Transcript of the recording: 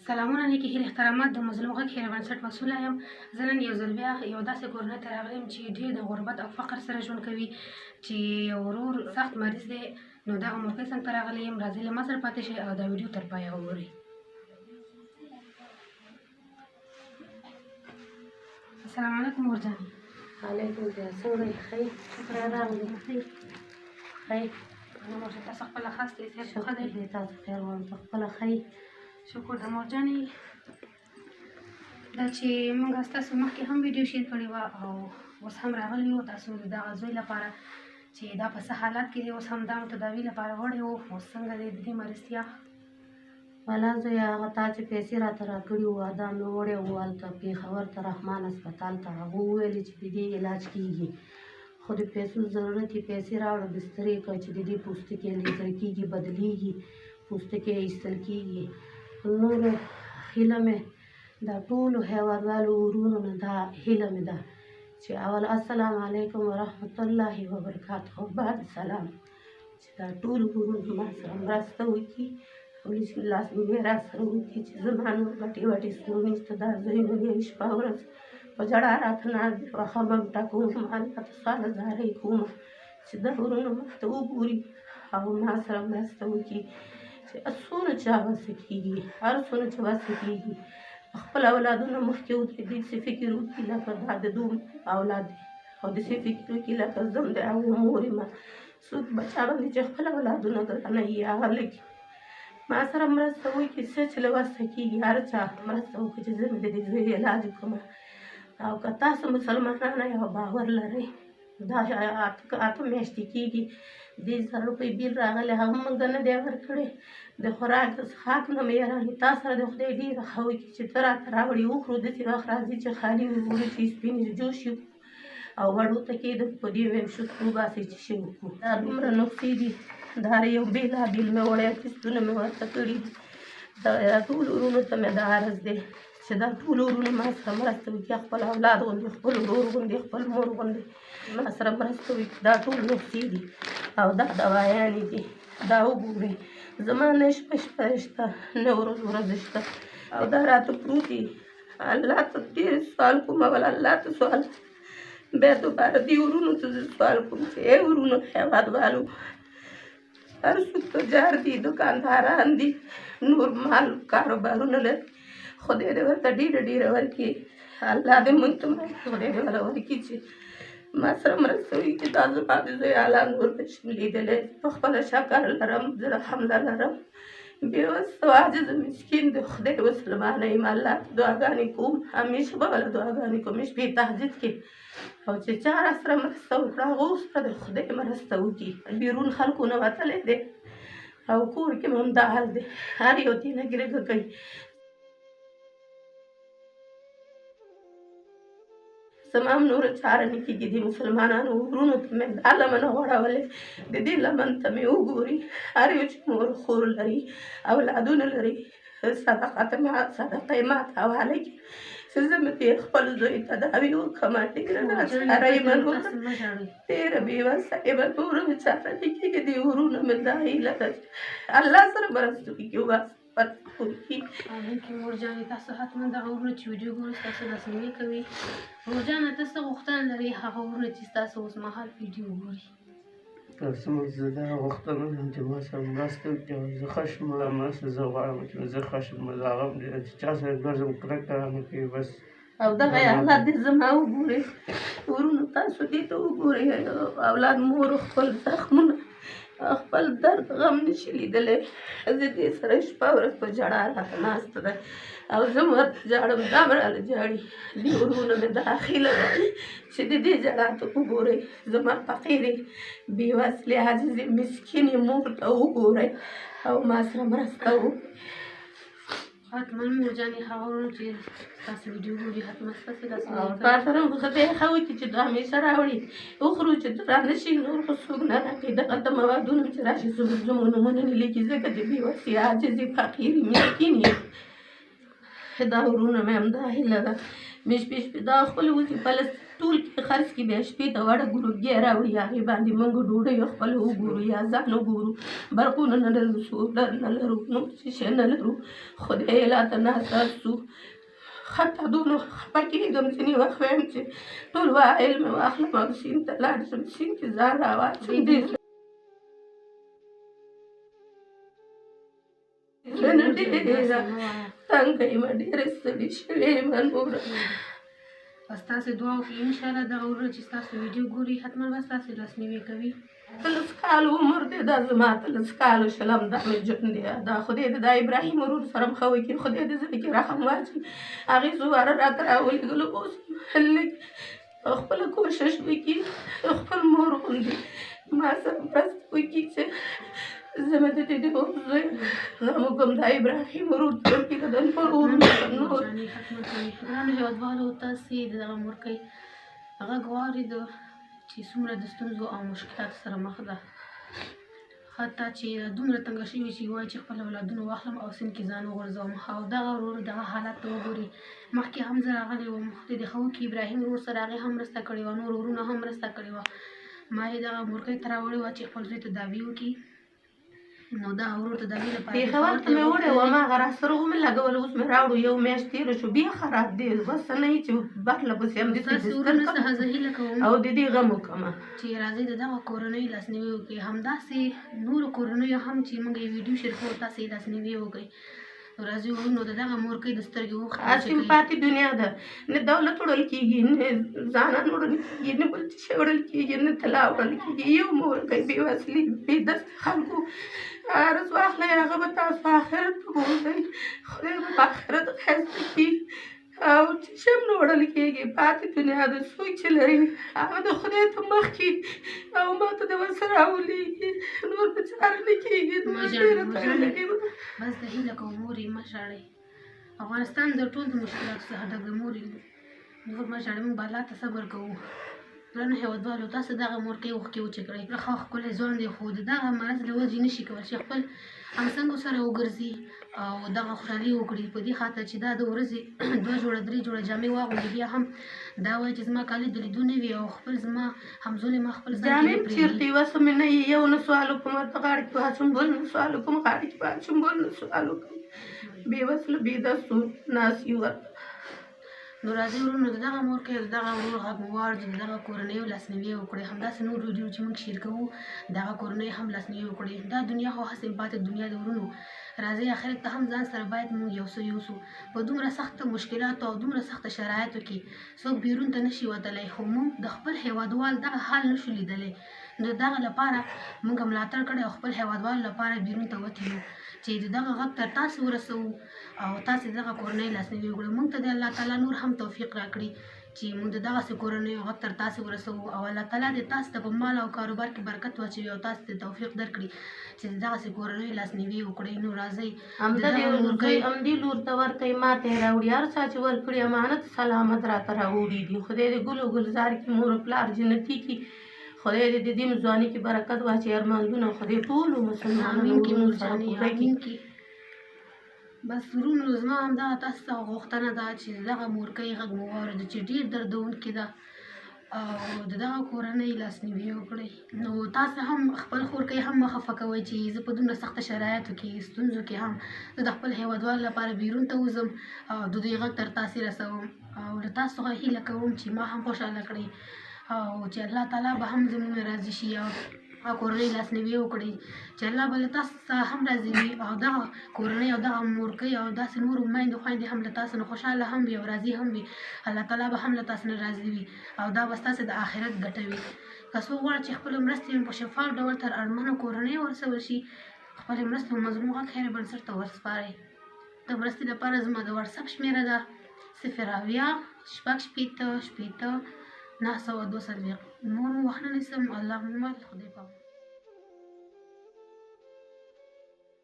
سلامونه نیکې هیلې احترامات. د مظلوم غږ خیریه بنسټ مسؤله یم. زه نن یو ځل بیا یو داسې کورنۍ ته راغلې یم چې ډېر د غربت او فقر سره ژوند کوي، چې یو ورور سخت مریض دی. نو دغه مورکۍ څنګ ته راغلې یم. راځئ له ما سره پاتې شئ او دا ویډیو تر پایه وګورئ. السلام علیکم مور جانې. وعلیکم السلام. څنګه یې؟ ښه یې؟ شکر ادا. ښه یې؟ ښه یې؟ مور جان، تاسو خپله ښه یاست؟ صحت مو ښه شکر دی؟ دی، تاسو خیر غواړم. ته خپله ښه یې؟ شکر د مور جانې. دا چې موږ ستاسو مخکې هم ویډیو شیر کړې وه او اوس هم راغلي یو تاسو د دغه زوی لپاره چې دا په څه حالت کې دی، اوس هم دا تداوي لپاره وړی و. اوس څنګه دی د دې مرستیا؟ ولا زویه، هغه تا چې پیسې راته راکړي وو، دا مې وړی و هلته پېښور ته، رحمان هسپتال ته. هغه وویلې چې د دې علاج کېږي، خو د پیسو ضرورت یې. پیسې راوړه، بسترې کړه چې د دې پوستکی لیزر کېږي، بدلېږي، پوستکی ایستل کېږي. نور هیله مې دا ټولو هیوادوالو ورونو نه دا هیله مې ده چې اول السلام علیکم ورحمت الله وبرکاته، بعد سلام، چې دا ټول ورونو ما سره مرسته وکړي او لاس نیوی را سره وکړي چې زما نور غټې وټې ستونزې نشته. دا زوی مې دی، شپه ورځ په ژړا راته ناست دی. وخم هم ټکوم، الله ته سوال زارۍ کوم چې دا ورونه ما ته وګوري او ما سره مرسته وکړي چې څونه چا وسه کېږي، هر څونه چې وسه کېږي، خپل اولادونه مخکې ودرېږي، داسې فکر وکړي لکه دا د دوی اولاد دی، او داسې فکر وکړي لکه زه هم د هغو مور یم. څوک بچا باندې چې خپل اولادونه ګرانه وي، هغه لږ ما سره مرسته وکړي، څه چې له وسه کېږي، هر چا مرسته وکړي چې زه مې د دې زوی علاج وکړم. او که تاسو مسلمانان یې او باور لرئ، دا 8 میاشتې کېږي، 30,000 روپۍ بیل راغلی، هغه موږ نه دی ورکړی. د خوراک د څښاک نه مې یارانې تا سره د خدای ډېره ښه وکړي چې ته راته راوړې وخورو. داسې وخت راځي چې خالي وګورو چې سپینې جوش یو او وړو ته کېدم، په دې ویم شکر وباسئ چې شی وکړو. دا دومره نقصې دي، دا یو بېلابېل مې وړی، ټسټونه مې ورته کړي دي. دا ټول ورونو ته مې دا عرض دی چې دا ټول ورونه ما سره مرسته وکړي، خپل اولاد غوندې، خپل ورور غوندې، خپل مور غوندې ما سره مرسته وکړي. دا ټول نقصې دي او دا دوایانې دي، دا وګورئ. زما نه شپه شپه شته، نه ورځ ورځ شته، او دا راته پروت دي. الله ته ډېر سوال کوم، اول الله ته سوال، بیا دوباره دې ورونو ته زه سوال کوم چې ای ورونو هېوادوالو، هر څوک تجار دي، دکانداران دي، نور مال کاروبارونه لري، خدای دې ورته ډېره ډېره ورکړي. الله دې مونږ ته خدای دې وله ورکړي چې ما سره مرسته وکړي. دا زما د زوی حالات نور نه شم لیدلی. په خپله شکر لرم، زړه حمله لرم، بېوسه او عاجز مسکین د خدای مسلمانه یم. الله ته دعاګانې کوم، همیشه به وله دعاګانې کوم، شپې تهجد کې، او چې چا را سره مرسته وکړه، هغو سره د خدای مرسته وکړي. بیرون خلکو نه وتلی دی او کور کې مې هم دا حال دی، هر یو دې نه ګرګه کوي. زما هم نوره چاره نه کېږي. دې مسلمانانو ورونو ته مې دا لمنه غوړولې، د دې لمن ته مې وګوري. هر یو چې مور خور لري، اولادونه لري، صدقه ته ما صدقه یې ما ته حواله کړي چې زه مې دې خپل زوی تداوي وکړم. ډېره ناچاره یم، نوره ډېره بېوسه یم، نوره مې چاره نه کېږي. دې ورونو مې دا هیله ده چې الله سره مرسته وکړي، وباسي. آمین کې مور جانې. تاسو حتما دغه ورونه چې ویډیو ګوري ستاسو لاسنیوی کوي. مور جانه، ته څه غوښتنه لرې هغه ورونه چې ستاسو اوس مهال ویډیو ګوري؟ تاسو زه دا غوښتنه لرم چې ما سره مرسته وکړي او زه ښه شم. مرسته زه غواړم چې زه ښه شم، زه هغه هم چې چا سره ګرځم کرکه رانه کوي بس. او دغه اولاد دې زما وګورئ ورونو، تاسو دې ته وګورئ. اولاد مور خپل زخمونه، خپل درد غم نشي لیدلی. زه دې سره شپه ورځ په ژړا راته ناسته ده او زه هم ورته ژاړم، دا هم راله ژاړي. دې ورونو مې دا هیله ده چې د دې ژړا ته وګورئ، زما فقیرې بېوزلې عاجزې مسکینې مور ته وګورئ او ما سره مرسته وکړئ. حتما مور جانې، هغه ورونه چې ستاسو ویډیو ګوري حتما ستاسو لاسنیوی او کوي. تا سره هم خدای ښه وکړي چې دا همیشه راوړي وخورو، چې را نه شي نور خو څوک نه راکوي. دغلته موادونه چې راشي څوک زموږ نومونه نه لیکي، ځکه چې بېوسي عاجزې فقیرې مسکینې. دا ورونه مې همدا هیله ده مې شپې شپې دا خپل وظیفه له ټول کې خرڅ کړي، بیا شپې ته وړه ګروګی راوړي، هغې باندې موږ ډوډۍ خپله وګورو یا ځان وګورو. برقونه نه لرو، سولر نه لرو، نور څه شی نه لرو. خدای یې لاته ناساس سو. حتی دونه خفه کېږم ځینې وخت وایم چې ټول وایل مې واخلم او سیند ته لاړ شم، سیند کې ځان راواچوم. دې زه نه ډېره تنګه یم، ډېره ستړې شوې یم نوره. په ستاسې دعاو کې انشاءالله دغه وروڼه چې ستاسو ویډیو ګوري حتما به ستاسې لاسنیوی کوي. 18 کالو عمر دی دا زما، 18 کالو شلم دا مې ژوند دی. دا خدای دې دا ابراهیم ورور سره هم ښه وکړي، خدای دې زړه کې رحم واچوي. هغې څو واره راته راولېږلو، اوس لږ خپله کوشش وکړي، خپل مور غوندې ما سره مرسته وکړي چې زه مې د دې زوی غم وکړم. دا ابراهیم ورور ته ورکړي، د نور ورونو ته نور. ګرانو هېوادوالو، تاسې د دغه مورکۍ غږ واورېده چې څومره د ستونزو او مشکلاتو سره مخ ده، حتی چې دومره تنګه شوې چې وایي چې خپل اولادونه واخلم او سیند کې ځان وغورځوم. او دغه ورور دغه حالت ته وګوري. مخکې هم زه راغلې وم، خدای دې ښه وکړي ابراهیم ورور سره هغې هم مرسته کړې وه، نور ورونه هم مرسته کړې وه. ما یې دغه مورکۍ ته راوړې وه چې خپل زوی ته داوي وکړي. نو دغه ورور ته داوي لپاره پېښور ته مې وړی وه، ما هغه راسره ومې لګول، اوس مې راوړو، یو میاشت تېره شو، بیا خراب دی. بس نه یې چې پرله پسې همداسې ستاسې بستر ورونو کړم څخه زه هیله کوم او د دې غم وکړم چې راځئ د دغه کورنۍ لاسنیوی وکړئ. همداسې نورو کورنیو هم چې موږ یې ویډیو شریکوو تاسې یې لاسنیوی وکړئ. نو راځئ ورونو د دغه مورکۍ د سترګې اوښکې وچې هسې کړئ. پاتې دنیا ده، نه دولت وړل کېږي، نه ځانان وړل کېږي، نه بل څه شی وړل کېږي، نه طلا وړل کېږي. یو مورکۍ بې وسلې بې دست خلکو عرض واخلئ، هغه به تاسو آخرت ته بوځئ، خدای به په آخرت ښایسته کړي. او چې شی هم نه وړل کېږي، پاتې دنیا ده. څوک چې لري هغه د خدای ته مخ کړي او ما ته د ورسره راولېږي، نور به چاره نه کېږي. مه نور ژاړئ، ډېره مه تنګه ژاړئ، یم. بس د هیله کوم مورې مه ژاړئ. افغانستان د ټول د مشکلاتو څخه ډک دی مورې، نور مه ژاړئ، موږ به الله ته صبر کوو. ګرانو هېوادوالو، تاسو دغه مورکۍ اوښکې وچې کړئ. ښه ښکلی ځوان دی، خو د دغه مرض له وجې نه شي کولی چې خپل همڅنګو سره وګرځي او دغه خوشحالي وکړي. په دې خاطر چې دا د ورځې 2 جوړه 3 جوړه جامې واغوندي، بیا هم دا وایي چې زما کالي د لیدو نه وي او خپل زما همزولې ما خپل ځان کې جامې نه هم پرېږدي. چېرته یوه څه مې نه یو نه سوال وکړم، ورته غاړه کې واچوم، بل نه سوال وکړم، غاړه کې واچوم، بل نه سوال وکړم. بې وسله بې دستو ناست یو ورته. نو راځئ ورونو د دغه مورکۍ د دغه ورور غږ مو واورېد، د دغه کورنیو لاسنیوی وکړئ. همداسې نور ویډیو چې موږ شیر کوو دغه کورنۍ هم لاسنیوی وکړئ. دا دنیا خو هسې پاتې دنیا ده ورونو، راځئ آخرت ته هم ځان سره باید موږ یو څه یوسو. په دومره سختو مشکلاتو او دومره سختو شرایطو کې څوک بیرون ته نشي وتلی، خو موږ د خپل هېوادوال دغه حال نشو لیدلی. نو دغه لپاره موږ ملاتړ کړی او خپل هېوادوالو لپاره بیرون ته وتي یو چې د دغه غږ تر تاسو ورسوو او تاسې دغه کورنۍ لاسنیوی وکړئ. موږ ته د الله تعالی نور هم توفیق راکړي چې موږ د دغسې کورنیو غږ تر تاسې ورسوو او الله تعالی دې تاسو ته په مال او کاروبار کې برکت واچوي او تاسو ته توفیق درکړي چې د دغسې کورنیو لاسنیوی وکړئ. نو راځئ همدا د دې دغه مورکۍ زوی همدې لور ته ورکوي، ما ته یې راوړي، هر چا چې ورکړي امانت سلامت راته راوړي دي. خدای دې ګل او ګلزار کړي، مور او پلار جنتي کړي، خدای دې د دې ځواني کې برکت واچوي، ارمانونه خدای ټولو مسلمانانو آمین کې ورونو مور سره جانې، پوره کړي. آمین کې. بس ورونو زما همدغه تاسو ته غوښتنه ده چې دغه مورکۍ غږ مو واورېده چې ډېر دردونکې ده او د دغه کورنۍ لاسنیوی وکړئ. نو تاسو هم خپل خورکۍ هم مه خفه کوئ چې زه په دومره سختو شرایطو کې ستونزو کې هم زه د خپل هېوادوالو لپاره بیرون ته وځم او د دوی غږ تر تاسې رسوم او له تاسو څخه هیله کوم چې ما هم خوشحاله کړئ او چې الله تعالی به هم زموږ راضي شي او کورنۍ لاسنیوی وکړئ چې الله به له تاسو څخه هم راضي وي او دغه کورنۍ او دغه مورکۍ او داسې نورو میندو خویندې هم له تاسو نه خوشحاله هم وي او راضي هم وي. الله تعالی به هم له تاسو نه راضي وي او دا به ستاسې د آخرت ګټه وي. که څوک غواړي چې خپلې مرستې په شفاف ډول تر اړمنو کورنیو ورسول شي، خپلې مرستې په مظلوم غږ خیر بنسټ ته ورسپارئ. د مرستې لپاره زما د واټساپ شمېره ده 070 66 60 942. نور مو وخت نه نیسم. الله مو مل، خدای پامان.